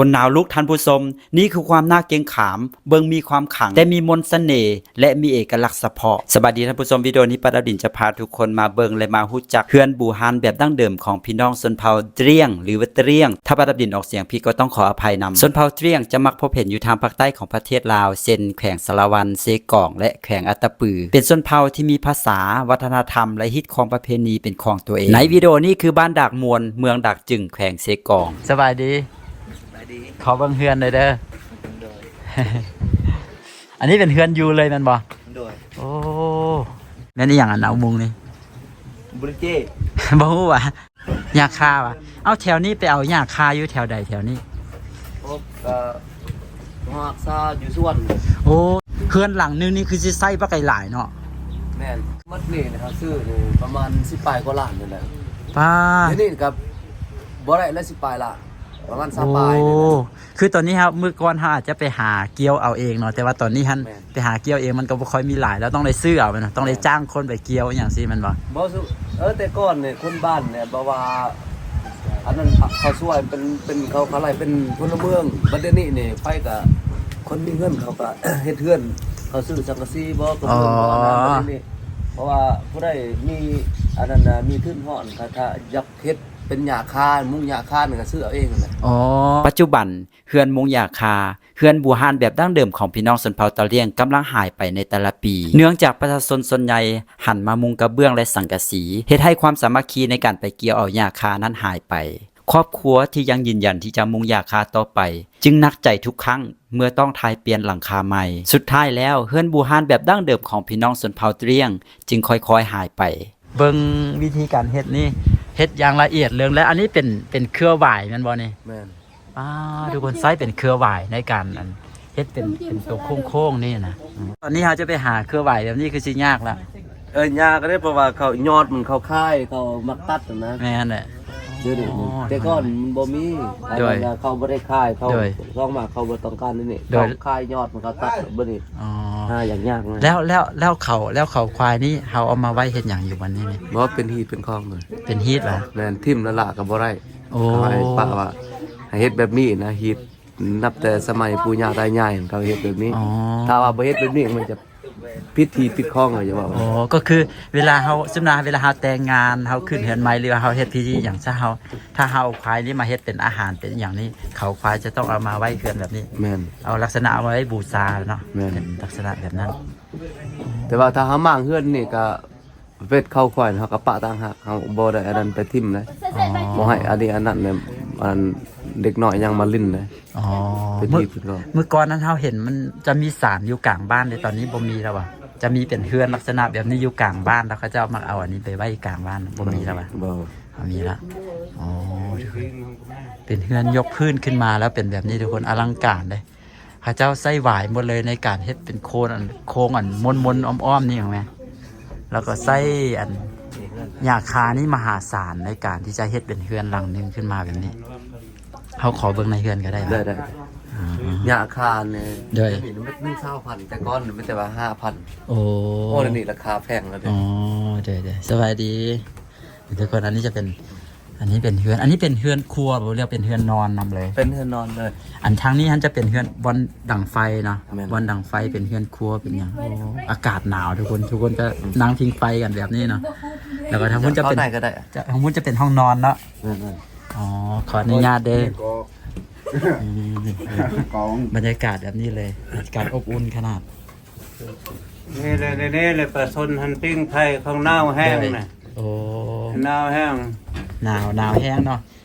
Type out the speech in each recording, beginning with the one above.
ຄົນໜາວລຸກທ່ານຜູ້ຊົມ, ນີ້ຄືຄວາມໜ້າເກັງຂາມ, ເບິ່ງມີຄວາມຂລັງ ແຕ່ມີມົນສະເໜ່ ແລະ ມີເອກະລັກສະເພາະ. ສະບາຍດີທ່ານຜູ້ຊົມ, ວິດີໂອນີ້ປ້າດາວດິນຈະພາທຸກຄົນມາເບິ່ງ ແລະ ມາຮູ້ຈັກເຮືອນບູຮານແບບດັ້ງເດີມຂອງພີ່ນ້ອງຊົນເຜົ່າເຕຣຽງ ຫຼືວ່າເຕຣຽງ. ຖ້າປ້າດາວດິນອອກສຽງຜິດກໍຕ້ອງຂໍອະໄພນຳ. ຊົນເຜົ່າເຕຣຽງຈະມັກພົບເຫັນຢູ່ທາງພາກໃຕ້ຂອງປະເທດລາວ ເຊັ່ນ ແຂວງສາລະວັນ, ເຊກອງ ແລະ ແຂວງອັດຕະປື. ເປັນຊົນເຜົ່າທີ່ມີພາສາ, ວັດທະນະທຳ ແລະ ຮີດຄອງປະເພນີເປັນຂອງຕົວເອງ. ໃນວິດີໂອນີ້ຄືບ້ານດາກມ່ວນ, ເມືອງດາກຈຶງ, ແຂວງເຊກອງ. ສະບາຍດີ. ສະບາຍດີ. ຂໍເບິ່ງເຮືອນໜ່ອຍເດີ. ໂດຍ. ອັນນີ້ເປັນເຮືອນຢູ່ເລີຍແມ່ນບໍ່? ໂດຍ. ໂອ້ ແມ່ນອີ່ຫຍັງອັນເອົາມຸງນີ້? ບໍ່ໄດ້ເຈ້ ບໍ່ຮູ້ຫວາ ຫຍ້າຄາຫວາ. ເອົ້າ ແຖວນີ້ໄປເອົາຫຍ້າຄາຢູ່ແຖວໃດແຖວນີ້? ໂອ້ ກໍຮັກສາຢູ່ສວນ. ໂອ້ ເຮືອນຫຼັງໜຶ່ງນີ້ຄືຊິໃຊ້ບັກຫຼາຍໆເນາະ. ແມ່ນ ໝົດນີ້ເຮົາຊື້ນີ້ປະມານສິບປາຍກວ່າລ້ານນີ້ແຫຼະ. ປ້າ ດຽວນີ້ກໍບໍ່ໄດ້ແລ້ວ ສິບປາຍລ້ານ. ປະມານຊາວປາຍນີ້ແຫຼະ. ໂອ້ ຄືຕອນນີ້ເຮົາ ມື້ກ່ອນເຮົາອາດຈະໄປຫາກ່ຽວເອົາເອງເນາະ ແຕ່ວ່າຕອນນີ້ຫັ້ນ ແມ່ນ ໄປຫາກ່ຽວເອງມັນກໍບໍ່ຄ່ອຍມີຫຼາຍ ແລ້ວຕ້ອງໄດ້ຊື້ເອົາແມ່ນບໍ່? ຕ້ອງໄດ້ ແມ່ນ ຈ້າງຄົນໄປກ່ຽວອີ່ຫຍັງຊີ້ແມ່ນບໍ່? ບໍ່ ເອີ ແຕ່ກ່ອນນີ້ຄົນບ້ານນີ້ແບບວ່າ ອັນນັ້ນເຂົາຊ່ວຍເປັນ ເປັນ ເຂົາ ເຂົາໄລ່ເປັນພົນລະເມືອງ. ບັດດຽວນີ້ນີ້ໃຜກໍ ຄົນມີເງິນເຂົາກໍເຮັດເຮືອນ ເຂົາຊື້ສັງກະສີບໍ່ ກະເບື້ອງບໍ່ ອັນນັ້ນ. ບັດດຽວນີ້ ເພາະວ່າຜູ້ໃດມີ ອັນນັ້ນນະ ມີທຶນຮອດ ກໍຖ້າຢາກ ເຮັດເປັນຫຍ້າຄາ ມຸງຫຍ້າຄານີ້ກໍຊື້ເອົາເອງຫັ້ນແຫຼະ. ອໍ ປັດຈຸບັນເຮືອນມຸງຫຍ້າຄາ, ເຮືອນບູຮານແບບດັ້ງເດີມຂອງພີ່ນ້ອງຊົນເຜົ່າຕະຫຼຽງກຳລັງຫາຍໄປໃນແຕ່ລະປີ ເນື່ອງຈາກປະຊາຊົນສ່ວນໃຫຍ່ຫັນມາມຸງກະເບື້ອງ ແລະ ສັງກະສີ ເຮັດໃຫ້ຄວາມສາມັກຄີໃນການໄປກ່ຽວເອົາຫຍ້າຄານັ້ນຫາຍໄປ. ຄອບຄົວທີ່ຍັງຢືນຢັນທີ່ຈະມຸງຫຍ້າຄາຕໍ່ໄປ ຈຶ່ງໜັກໃຈທຸກຄັ້ງເມື່ອຕ້ອງຖ່າຍປ່ຽນຫຼັງຄາໃໝ່. ສຸດທ້າຍແລ້ວ ເຮືອນບູຮານແບບດັ້ງເດີມຂອງພີ່ນ້ອງຊົນເຜົ່າຕະຫຼຽງຈຶ່ງຄ່ອຍໆຫາຍໄປ. ເບິ່ງວິທີການເຮັດນີ້ ເຮັດຢ່າງລະອຽດເລີງ ແລະ ອັນນີ້ເປັນ ເປັນເຄືອຫວາຍແມ່ນບໍ່ນີ້? ແມ່ນ. ປ້າ ທຸກຄົນໃຊ້ເປັນເຄືອຫວາຍໃນການ ອັນ ເຮັດເປັນ ເປັນໂຕໂຄ້ງໆນີ້ນະ. ຕອນນີ້ເຮົາຈະໄປຫາເຄືອຫວາຍແບບນີ້ຄືຊິຍາກລະ. ເອີ ຍາກເດ້ ເພາະວ່າເຂົາຍອດມັນ ເຂົາຂາຍ ເຂົາມັກຕັດຫັ້ນນະ. ແມ່ນແຫຼະ. ດຽວນີ້ ອໍ ແຕ່ກ່ອນມັນບໍ່ມີ. ໂດຍ. ອັນນັ້ນນະ ເຂົາບໍ່ໄດ້ຂາຍ ເຂົາ ໂດຍ ສ່ວນມາກເຂົາບໍ່ຕ້ອງການນີ້ ໂດຍ ເຂົາຂາຍຍອດມັນ ເຂົາຕັດເບິດນີ້. ອໍ ຫາຍາກໆ. ແລ້ວ ແລ້ວ ແລ້ວເຂົາ ແລ້ວເຂົາຄວາຍນີ້ ເຮົາເອົາມາໄວ້ເຮັດຫຍັງຢູ່ບັດນີ້ນີ້? ບໍ່ ເປັນຮີດເປັນຄອງເລີຍ. ເປັນຮີດຫວາ? ແມ່ນ ຖິ້ມລະລະກໍບໍ່ໄດ້. ໂອ້ ເຂົາໃຫ້ປະວ່າ ໃຫ້ເຮັດແບບນີ້ນະ ຮີດ ນັບແຕ່ສະໄໝປູ່ຍ່າຕາຍາຍເຂົາເຮັດແບບນີ້. ອໍ ຖ້າວ່າບໍ່ເຮັດແບບນີ້ ມັນຈະຜິດຮີດຜິດຄອງ ເຂົາຈະເວົ້າ. ອໍ ກໍຄືເວລາເຮົາ ສົມມຸດວ່າເວລາເຮົາແຕ່ງງານ ເຮົາຂຶ້ນເຮືອນໃໝ່ ຫຼືວ່າເຮົາເຮັດພິທີຫຍັງຊະ ເຮົາ ຖ້າເຮົາເອົາຄວາຍນີ້ມາເຮັດເປັນອາຫານເປັນຫຍັງນີ້ ເຂົາຄວາຍຈະຕ້ອງເອົາມາໄວ້ເຮືອນແບບນີ້. ແມ່ນ. ເອົາລັກສະນະເອົາມາໄວ້ບູຊາເນາະ. ແມ່ນ. ເປັນລັກສະນະແບບນັ້ນ. ແຕ່ວ່າຖ້າເຮົາມ້າງເຮືອນນີ້ກໍ ເວດເຂົ້າຄວາຍ ເຮົາກໍປະຕ່າງຫາກ ເຮົາບໍ່ໄດ້ອັນນັ້ນໄປຖິ້ມເດ້. ອໍ ບໍ່ໃຫ້ອັນນີ້ອັນນັ້ນເດ້ ອັນເດັກນ້ອຍຍັງມາຫຼິ້ນເດ້. ອໍ ເປັນ ມື້ ທີ່ເພິ່ນເວົ້າ ມື້ກ່ອນນັ້ນເຮົາເຫັນມັນຈະມີສານຢູ່ກາງບ້ານເດ້ ຕອນນີ້ບໍ່ມີແລ້ວຫວາ? ຈະມີເປັນເຮືອນລັກສະນະແບບນີ້ຢູ່ກາງບ້ານ ແລ້ວເຂົາເຈົ້າມັກເອົາອັນນີ້ໄປໄວ້ກາງບ້ານ ບໍ່ມີແລ້ວຫວາ? ບໍ່ ບໍ່ມີລະ. ອໍ ເປັນເຮືອນຍົກພື້ນຂຶ້ນມາແລ້ວເປັນແບບນີ້ທຸກຄົນ ອະລັງການເດ້. ເຂົາເຈົ້າໃຊ້ຫວາຍໝົດເລີຍໃນການເຮັດເປັນໂຄນອັນ ໂຄ້ງອັນມົນໆອ້ອມໆນີ້ຫັ້ນແມ. ແລ້ວກໍໃຊ້ອັນຫຍ້າຄານີ້ມະຫາສານໃນການທີ່ຈະເຮັດເປັນເຮືອນຫຼັງໜຶ່ງຂຶ້ນມາແບບນີ້. ເຮົາຂໍເບິ່ງໃນເຮືອນກໍໄດ້. ໄດ້ ໄດ້. ອືມ ຫຍ້າຄານີ້ ໂດຍ ດຽວນີ້ມັນຊາວພັນ ແຕ່ກ່ອນມັນແຕ່ວ່າຫ້າພັນ. ໂອ້ ໂອ້ ດຽວນີ້ລາຄາແພງແລ້ວເດ້. ອໍ ໂດຍໆ ສະບາຍດີທຸກຄົນ. ອັນນີ້ຈະເປັນ ອັນນີ້ເປັນເຮືອນ ອັນນີ້ເປັນເຮືອນຄົວບໍ່ ຫຼືເປັນເຮືອນນອນນຳເລີຍ? ເປັນເຮືອນນອນເລີຍ. ອັນທາງນີ້ຫັ້ນຈະເປັນເຮືອນບ່ອນດັງໄຟເນາະ. ແມ່ນ. ບ່ອນດັງໄຟເປັນເຮືອນຄົວເປັນຫຍັງ. ໂອ້ ອາກາດໜາວທຸກຄົນ ທຸກຄົນຈະ ອືມ ນັ່ງພິງໄຟກັນແບບນີ້ເນາະ. ແລ້ວກໍທາງພຸ້ນຈະເປັນ ເຂົ້າໃນກໍໄດ້ ຈະ ທາງພຸ້ນຈະເປັນຫ້ອງນອນເນາະ. ແມ່ນໆ. ອໍ ຂໍອະນຸຍາດເດີ. ອືມ ບັນຍາກາດແບບນີ້ເລີຍ ບັນຍາກາດອົບອຸ່ນຂະໜາດ. ນີ້ແຫຼະ ນີ້ແຫຼະ ປະຊົນຫັ້ນປີ້ງໄຟຂອງໜາວແຮງນະ. ໂດຍ. ໂອ້ ໜາວແຮງ ໜາວ ໜາວແຮງເນາະ.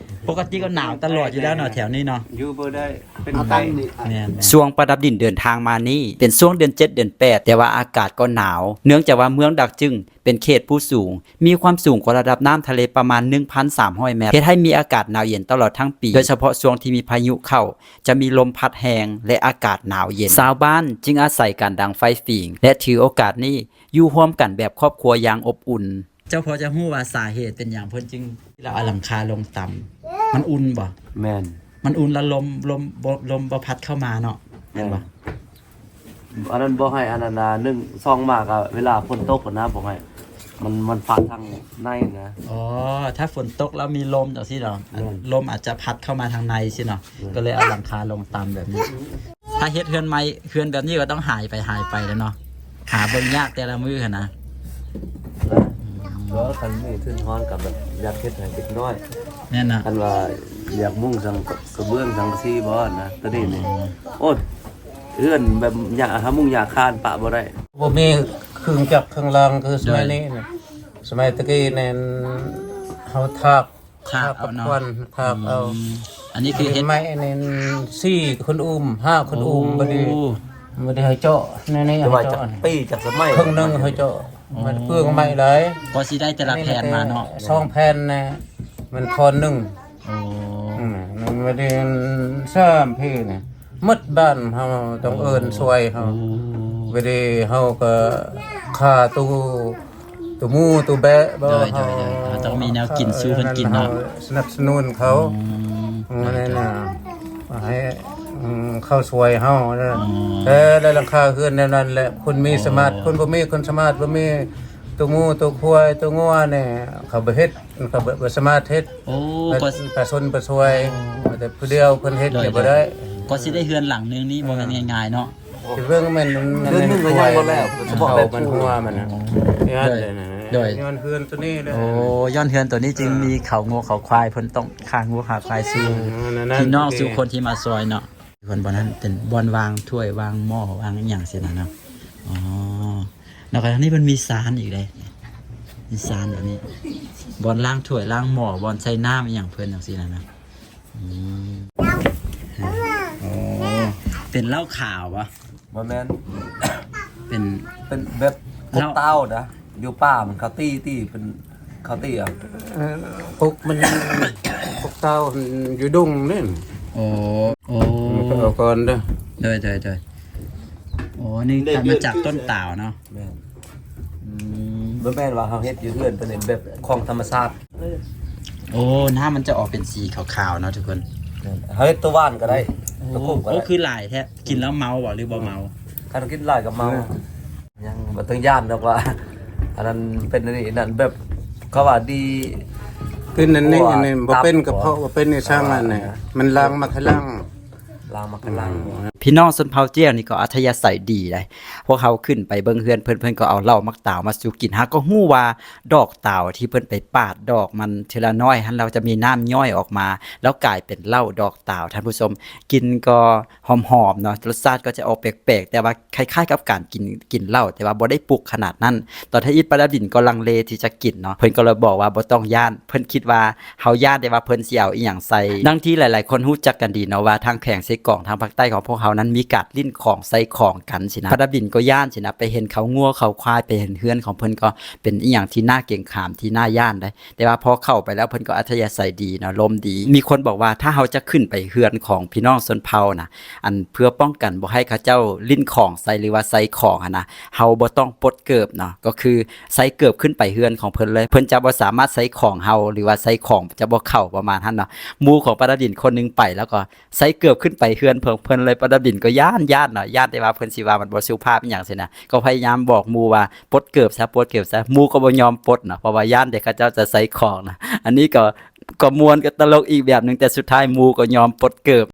ປົກກະຕິກໍໜາວຕະຫຼອດຢູ່ແລ້ວເນາະ ແຖວນີ້ເນາະ. ຢູ່ບໍ່ໄດ້ ເປັນໄຂ້. ແມ່ນໆ. ຊ່ວງປ້າດາວດິນເດີນທາງມານີ້ ເປັນຊ່ວງເດືອນເຈັດ ເດືອນແປດ ແຕ່ວ່າອາກາດກໍໜາວ ເນື່ອງຈາກວ່າເມືອງດາກຈຶງ ເປັນເຂດພູສູງ ມີຄວາມສູງກວ່າລະດັບນ້ຳທະເລປະມານໜຶ່ງພັນສາມຮ້ອຍແມັດ ເຮັດໃຫ້ມີອາກາດໜາວເຢັນຕະຫຼອດທັງປີ ໂດຍສະເພາະຊ່ວງທີ່ມີພາຍຸເຂົ້າ ຈະມີລົມພັດແຮງ ແລະ ອາກາດໜາວເຢັນ. ຊາວບ້ານຈຶ່ງອາໄສການດັງໄຟຝິງ ແລະ ຖືໂອກາດນີ້ຢູ່ຮ່ວມກັນແບບຄອບຄົວຢ່າງອົບອຸ່ນ. ເຈົ້າພໍຈະຮູ້ວ່າສາເຫດເປັນຫຍັງເພິ່ນຈຶ່ງລະເອົາຫຼັງຄາລົງຕ່ຳ? ມັນອຸ່ນບໍ່? ແມ່ນ. ມັນອຸ່ນລະລົມ ລົມບໍ່ ລົມບໍ່ພັດເຂົ້າມາເນາະ ແມ່ນບໍ່? ແມ່ນ. ອັນນັ້ນບໍ່ໃຫ້ອັນນັ້ນນະ ໜຶ່ງ ສອງມາກະເວລາຝົນຕົກນະ ບໍ່ໃຫ້ ມັນ ມັນພັດທາງໃນນະ. ອໍ ຖ້າຝົນຕົກແລ້ວມີລົມຈັ່ງຊີ້ເນາະ ແມ່ນ ລົມອາດຈະພັດເຂົ້າມາທາງໃນຊີ້ເນາະ ແມ່ນ ກໍເລີຍເອົາຫຼັງຄາລົງຕ່ຳແບບນີ້. ຖ້າເຮັດເຮືອນໃໝ່ ເຮືອນແບບນີ້ກໍຕ້ອງຫາຍໄປ ຫາຍໄປແລ້ວເນາະ ຫາເບິ່ງຍາກແຕ່ລະມື້ຫັ້ນນະ. ເອີ ຄັນມີທຶນຮອນກໍແບບຢາກເຮັດໃຫ້ເດັກນ້ອຍ ແມ່ນນະ ຄັນວ່າຢາກມຸງສັງ ກະເບື້ອງສັງກະສີບໍ່ນະ ຕອນນີ້ນີ້ ອໍ ໂອ້ຍ ເຮືອນແບບຫຍ້າ ຫາມຸງຫຍ້າຄານປະບໍ່ໄດ້ ບໍ່ມີເຄື່ອງຈັກເຄື່ອງລາງຄືສະໄໝນີ້ນະ. ສະໄໝຕະກີ້ນັ້ນເຮົາຖາກ ຖາກເອົາເນາະ ຖາກເອົາ ອືມ ອັນນີ້ຄືເຮັດໄມ້ນັ້ນ ສີ່ຄົນອຸ້ມ ຫ້າຄົນອຸ້ມ ໂອ້ ບັດນີ້ ບັດນີ້ໃຫ້ເຈາະ ແນວນີ້ ແຕ່ວ່າ ໃຫ້ເຈາະ ຈັກປີຈັກສະໄໝ ເຄິ່ງໜຶ່ງໃຫ້ເຈາະ ອໍ ມັນເປືອງໄມ້ຫຼາຍ ກໍຊິໄດ້ແຕ່ລະແຜ່ນມາເນາະ ສອງແຜ່ນນະ ມັນທ່ອນໜຶ່ງ ໂອ້ ອືມ ມັນບໍ່ໄດ້ສາມເພນະ ໝົດບ້ານເຮົາຕ້ອງເອີ້ນຊ່ວຍເຮົາ ໂອ້ ບໍ່ໄດ້ເຮົາກໍຄ່າຕູ້ ຕູ້ໝູ່ຕູ້ແບະບໍ່ ໂດຍ ໂດຍ ເຮົາ ເຮົາຕ້ອງມີແນວກິນສູ່ເພິ່ນກິນເນາະ ເຮົາສະໜັບສະໜູນເຂົາ ອືມ ອືມ ໂດຍ ນັ້ນນະ ໃຫ້ ອືມ ເຂົາຊ່ວຍເຮົານະ ອືມ ແຕ່ລະຫຼັງຄາເຮືອນແນວນັ້ນແຫຼະ ຄົນມີ ອໍ ສະມາດ ຄົນບໍ່ມີ ຄົນສະມາດບໍ່ມີ ຕູ້ໝູ່ຕູ້ຄວາຍຕູ້ງົວນີ້ ເຂົາບໍ່ເຮັດ ເຂົາບໍ່ ບໍ່ສາມາດເຮັດ ໂອ້ ປະ ປະຊົນປະຊ່ວຍ ອໍ ແຕ່ຜູ້ດຽວເພິ່ນເຮັດ ໂດຍ ນີ້ບໍ່ໄດ້ ໂດຍ ກໍຊິໄດ້ເຮືອນຫຼັງໜຶ່ງນີ້ບໍ່ແມ່ນ ອ່າ ງ່າຍໆເນາະ ຊິເບິ່ງແມ່ນ ເດືອນໜຶ່ງກໍຍັງບໍ່ແລ້ວ ສະເພາະແບບ ມັນຮົ່ວ ມັນຮົ່ວ ອໍ ເຮືອນ ໂດຍ ໂດຍ ຍ້ອນເຮືອນໂຕນີ້ແຫຼະ ໂອ້ ຍ້ອນເຮືອນໂຕນີ້ຈຶ່ງ ອ່າ ມີເຂົາງົວເຂົາຄວາຍ ເພິ່ນຕ້ອງຂ້າງົວຂ້າຄວາຍສູ່ ອ່າ ພີ່ນ້ອງ ສູ່ຄົນທີ່ມາຊ່ອຍເນາະ ບ່ອນນັ້ນເປັນບ່ອນວາງຖ້ວຍວາງໝໍ້ວາງອີ່ຫຍັງຊີ້ນະເນາະ ອໍ ແລ້ວກໍທາງນີ້ມັນມີຊານອີກເດ້ ມີຊານແບບນີ້ ບ່ອນລ້າງຖ້ວຍລ້າງໝໍ້ ບ່ອນໃສ່ນ້ຳອີ່ຫຍັງເພິ່ນຈັ່ງຊີ້ນະເນາະ ອືມ ອໍ ເປັນເຫຼົ້າຂາວບໍ່? ບໍ່ແມ່ນ ເປັນ ເປັນແບບກົກເຕົ້ານະ ຢູ່ປ່າມັນເຂົາຕີ ຕີເປັນ ເຂົາຕີເອົາ ເອີ ກົກມັນ ກົກເຕົ້າຢູ່ດົງນີ້ ໂອ້ ໂອ້ ມັນກໍເອົາກ່ອນເດີ້ ໂດຍ ໂດຍ ໂດຍ ໂອ້ ນີ້ຕັດມາຈາກຕົ້ນຕາວເນາະ ແມ່ນ ອືມ ບໍ່ແມ່ນວ່າເຮົາເຮັດຢູ່ເຮືອນ ເປັນແບບຂອງທຳມະຊາດ ໂອ້ ນ້ຳມັນຈະອອກເປັນສີຂາວໆເນາະທຸກຄົນ ແມ່ນ ເຮົາເຮັດຕົວຫວານກໍໄດ້ ໂອ້ ຕົວຂົມກໍໄດ້ ໂອ້ ຄືຫຼາຍແທ້ ກິນແລ້ວເມົາບໍ່ ຫຼືບໍ່ເມົາ? ຄັນກິນຫຼາຍກໍເມົາ ອືມ ຍັງບໍ່ຕ້ອງຢ້ານດອກວ່າ ອັນນັ້ນເປັນອັນນີ້ ອັນນັ້ນແບບ ເຂົາວ່າດີ ກິນອັນນີ້ ອັນນີ້ບໍ່ເປັນກະເພາະ ບໍ່ເປັນອີ່ສັງ ອັນນີ້ ມັນລ້າງໝາກໄຂ່ຫຼັງ ລ້າງໝາກໄຂ່ຫຼັງ ອືມ ພີ່ນ້ອງຊົນເຜົ່າຈ້ຽວນີ້ກໍອັດທະຍາໄສດີໃດ໋ ພວກເຮົາຂຶ້ນໄປເບິ່ງເຮືອນເພິ່ນ ເພິ່ນກໍເອົາເຫຼົ້າໝາກຕາວມາສູ່ກິນ ຫາກໍຮູ້ວ່າດອກຕາວທີ່ເພິ່ນໄປປາດດອກມັນເທື່ອລະໜ້ອຍຫັ້ນ ແລ້ວຈະມີນ້ຳຍ້ອຍອອກມາ ແລ້ວກາຍເປັນເຫຼົ້າດອກຕາວ ທ່ານຜູ້ຊົມ ກິນກໍ ຫອມໆເນາະ ລົດຊາດກໍຈະອອກແປກໆ ແຕ່ວ່າຄ້າຍໆກັບການກິນ ກິນເຫຼົ້າ ແຕ່ວ່າບໍ່ໄດ້ປຸກຂະໜາດນັ້ນ. ຕອນທຳອິດປາດາບດິນກໍລັງເລທີ່ຈະກິນເນາະ ເພິ່ນກໍເລີຍບອກວ່າບໍ່ຕ້ອງຢ້ານ ເພິ່ນຄິດວ່າເຮົາຢ້ານ ແຕ່ວ່າເພິ່ນຊິເອົາອີ່ຫຍັງໃສ່. ດັ່ງທີ່ຫຼາຍໆຄົນຮູ້ຈັກກັນດີເນາະວ່າ ທາງແຂວງເຊກອງ ທາງພາກໃຕ້ຂອງພວກເຮົານັ້ນ ມີກາດຫຼິ້ນຂອງໃສ່ຂອງກັນຊີ້ນະ ປາດາບດິນກໍຢ້ານຊີ້ນະ ໄປເຫັນເຂົາງົວເຂົາຄວາຍ ໄປເຫັນເຮືອນຂອງເພິ່ນ ກໍເປັນອີ່ຫຍັງທີ່ໜ້າເກງຂາມ ທີ່ໜ້າຢ້ານໃດ໋. ແຕ່ວ່າພໍເຂົ້າໄປແລ້ວ ເພິ່ນກໍອັດທະຍາໄສດີເນາະ ລົມດີ. ມີຄົນບອກວ່າ ຖ້າເຮົາຈະຂຶ້ນໄປເຮືອນຂອງພີ່ນ້ອງຊົນເຜົ່ານະ ອັນເພື່ອປ້ອງກັນບໍ່ໃຫ້ເຂົາເຈົ້າຫຼິ້ນຂອງໃສ່ ຫຼືວ່າໃສ່ຂອງຫັ້ນນະ ເຮົາບໍ່ຕ້ອງປົດເກີບເນາະ ກໍຄືໃສ່ເກີບຂຶ້ນໄປເຮືອນຂອງເພິ່ນເລີຍ ເພິ່ນຈະບໍ່ສາມາດໃສ່ຂອງເຮົາ ຫຼືວ່າໃສ່ຂອງຈະບໍ່ເຂົ້າ ປະມານຫັ້ນເນາະ. ໝູ່ຂອງປາດາບດິນຄົນໜຶ່ງໄປແລ້ວກໍໃສ່ເກີບຂຶ້ນໄປເຮືອນຂອງເພິ່ນເລີຍ ປາດາບດິນກໍຢ້ານ ຢ້ານເນາະ ຢ້ານແຕ່ວ່າເພິ່ນຊິວ່າມັນບໍ່ສຸພາບອີ່ຫຍັງຊີ້ນະ ກໍພະຍາຍາມບອກໝູ່ວ່າ ປົດເກີບຊະ ປົດເກີບຊະ ໝູ່ກໍບໍ່ຍອມປົດເນາະ ເພາະວ່າຢ້ານແຕ່ເຂົາເຈົ້າຈະໃສ່ຂອງນະ. ອັນນີ້ກໍ ກໍມ່ວນກໍຕະຫຼົກອີກແບບໜຶ່ງ ແຕ່ສຸດທ້າຍໝູ່ກໍຍອມປົດເກີບ.